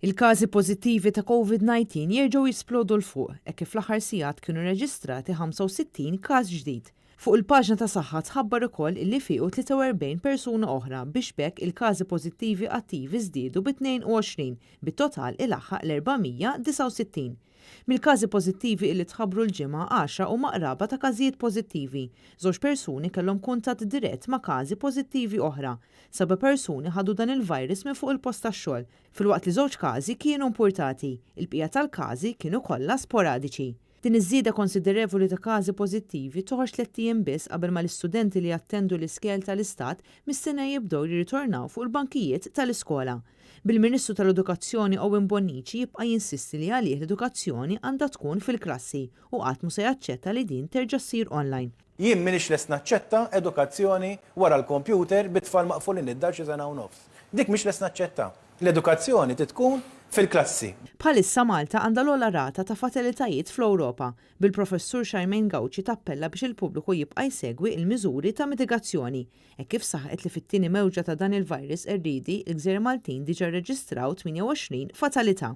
Il-każi pożittivi ta' Covid-19 jerġgħu jisplodu 'l fuq hekk kif fl-aħħar sigħat kienu rreġistrati 65 każ ġdid. Fuq il-paġna ta' Saħħa tħabbar ukoll illi fiequ 43 persuna oħra biex b'hekk il-każi pożittivi attivi żdiedu bi 22, bit-total ilaħħaq l-469. Mill-każi pożittivi illi tħabbru l-Ġimgħa, għaxra huma qraba ta' każijiet pożittivi. Żewġ persuni kellhom kuntatt dirett ma' każi pożittivi oħra. Seba' persuni ħadu dan il-virus minn fuq il-post tax-xogħol, filwaqt li żewġ każi kienu impurtati. Il-bqija tal-każi kienu kollha sporadiċi. Din iż-żieda konsiderevoli ta' każi pożittivi toħroġ tlett ijiem biss qabel ma l-istudenti li jattendu l-iskejjel tal-Istat mistenna jibdew jirritornaw fuq il-bankijiet tal-iskola. Bil-Ministru tal-Edukazzjoni Owen Bonnici jibqa' jinsisti li għalih l-edukazzjoni għandha tkun fil-klassi u qatt mhu se jaċċetta li din terġa' ssir online. Jien m'iniex lest naċċetta edukazzjoni wara l-kompjuter bit-tfal maqfulin id-dar xi sena u nofs. Dik mhix lest naċċetta. L-edukazzjoni trid tkun fil-klassi. Bħalissa Malta għandha l-ogħla rata ta' fatalitajiet fl-Ewropa, bil-Professur Charmaine Gauci tappella biex il-pubbliku jibqa' jsegwi l-miżuri ta' mitigazzjoni, hekk kif saħqet li fit-tieni mewġa ta' dan il-virus qerriedi, il-gżejjer Maltin diġà rreġistraw 28 fatalità.